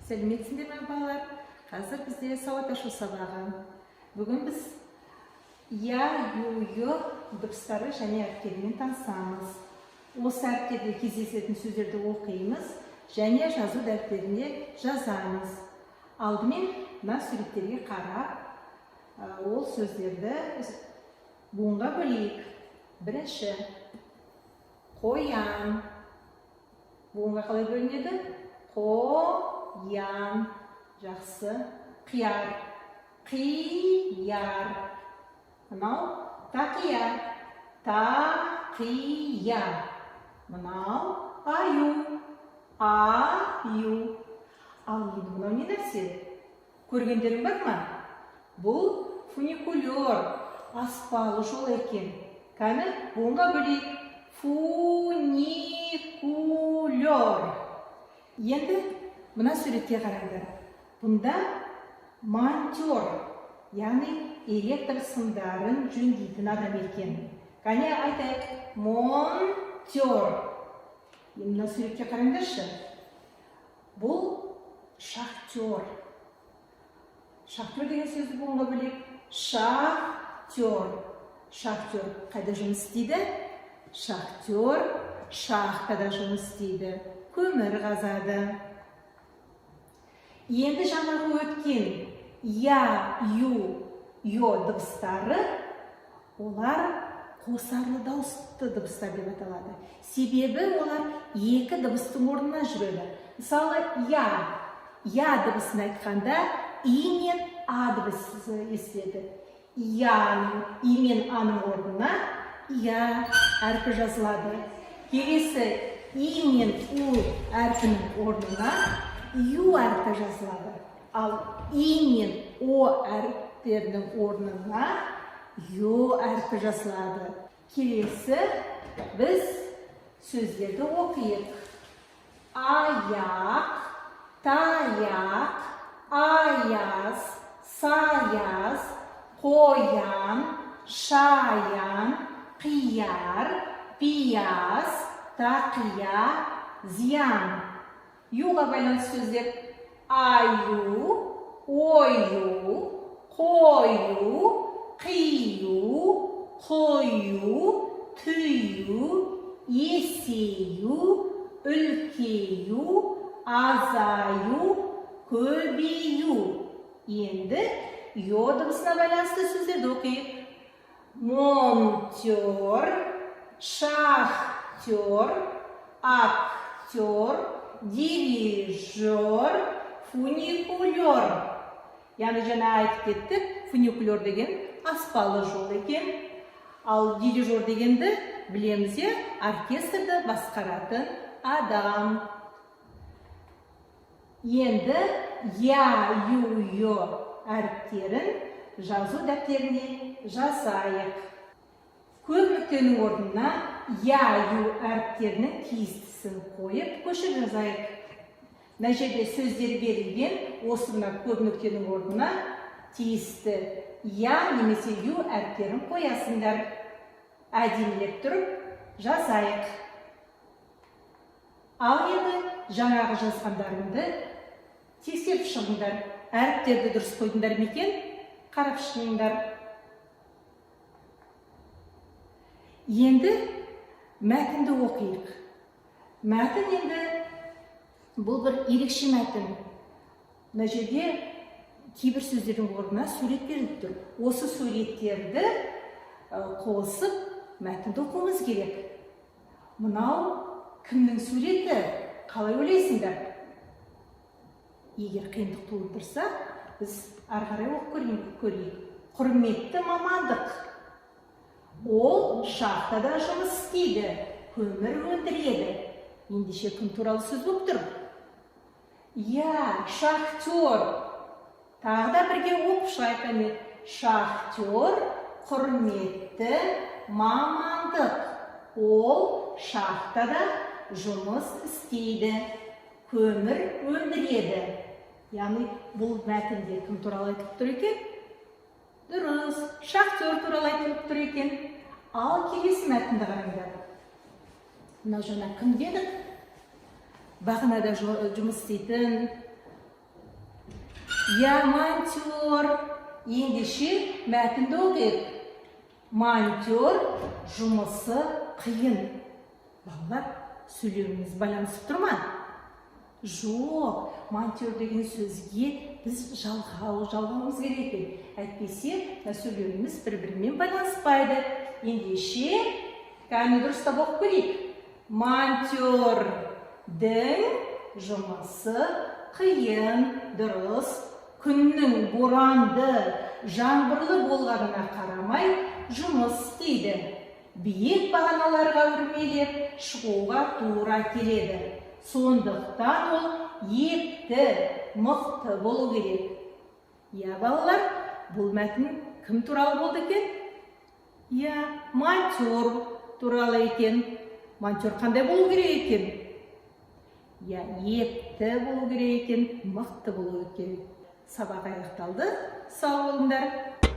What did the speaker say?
Сәлеметсіңдер ме, балалар? Қазір бізде сауат ашу сабағы. Бүгін біз я, ю, ё дыбыстары және әріптерімен танысамыз. Осы әріптерде кездесетін сөздерді оқимыз және жазу дәптеріне жазамыз. Алдымен мына суреттерге қарап, ол сөздерді буынға бөлейік. Бірінші: қоян. Буынға қалай бөлінеді? Қоян. Жақсы. Қияр, қияр. Мынау тақия, тақия. Мынау аю, аю. Ал енді мынау не нәрсе? Көргендерің бар ма? Бұл фуникулер, аспалы жол екен. Кәні, буынға бөлейік: фуникулер. Енді мына суретке қараңдар. Бұнда монтер, яғни электр сымдарын жөндейтін адам екен. Кәне, айтайық: монтер. Енді мына суретке қараңдаршы. Бұл шахтер. Шахтер деген сөзді буынға бөлейік: шахтер. Шахтер қайда жұмыс істейді? Шахтер шахтада жұмыс істейді, көмір қазады. Енді жаңағы өткен я, ю, ё дыбыстары, олар қосарлы дауысты дыбыстар деп аталады, себебі олар екі дыбыстың орнына жүреді. Мысалы, я, я дыбысын айтқанда и мен а дыбысы естіледі. Яның, и мен аның орнына я әрпі жазылады. Келесі и мен у әрпінің орнына ю әрпі жазылады, ал и мен о әріптерінің орнына ё әрпі жазылады. Келесі біз сөздерді оқиық: аяқ, таяқ, аяз, саяз, қоян, шаян, қияр, пияз, тақия, зиян. Юға байланысты сөздер: аю, ою, қою, қию, құю, түю, есею, үлкею, азаю, көбею. Енді ё дыбысына байланысты сөздерді оқиық: монтер, шахтер, актер, дирижер, фуникулер. Яғни жаңа айтып кеттік, фуникулер деген аспалы жол екен. Ал дирижер дегенді білеміз, иә, оркестрді басқаратын адам. Енді я, ю, ё әріптерін жазу дәптеріне жазайық. Көп нүктенің орнына я, ю әріптерінің тиістісін қойып, көшіріп жазайық. Мына жерде сөздер берілген. Осы мына көп нүктенің орнына тиісті я немесе ю әріптерін қоясыңдар. Әдемілеп тұрып жазайық. Ал енді жаңағы жазғандарыңды тексеріп шығыңдар. Әріптерді дұрыс қойдыңдар ма екен, қарап шығыңдар. Енді мәтінді оқиық. Мәтін енді бұл бір ерекше мәтін. Мына жерде кейбір сөздердің орнына сурет беріліп тұр. Осы суреттерді қосып, мәтінді оқуымыз керек. Мынау кімнің суреті, қалай ойлайсыңдар? Егер қиындық тудырса, біз ары қарай оқып көрейік. Құрметті мамандық. Ол шахтада жұмыс істейді, көмір өндіреді. Ендеше, кім туралы сөз болып тұр? Иә, шахтер. Тағы да бірге оқып шығайық. Әне, шахтер — құрметті мамандық. Ол шахтада жұмыс істейді, көмір өндіреді. Яғни бұл мәтінде кім туралы айтылып тұр екен? Дұрыс, шахтер туралы айтылып тұр екен. Ал келесі мәтінді қараңдар. Мынау жаңа кім дедік? Бағанада жұмыс істейтін. Иә, монтер. Ендеше, мәтінді оқиық. Монтер жұмысы қиын. Балалар, сөйлеуіміз байланысып тұр ма? Жоқ, монтер деген сөзге біз жалғау жалғауымыз керек екен. Әйтпесе, мына сөйлеуіміз бір бірімен байланыспайды. Ендеше, кәні, дұрыстап оқып көрейік. Монтердің жұмысы қиын. Дұрыс. Күннің боранды, жаңбырлы болғанына қарамай, жұмыс істейді. Биік бағаналарға өрмелеп шығуға тура келеді. Сондықтан ол епті, мықты болу керек. Иә, балалар, бұл мәтін кім туралы болды екен? Иә, монтер туралы екен. Монтер қандай болу керек екен? Иә, епті болу керек екен, мықты болу керек. Сабақ аяқталды. Сау болыңдар.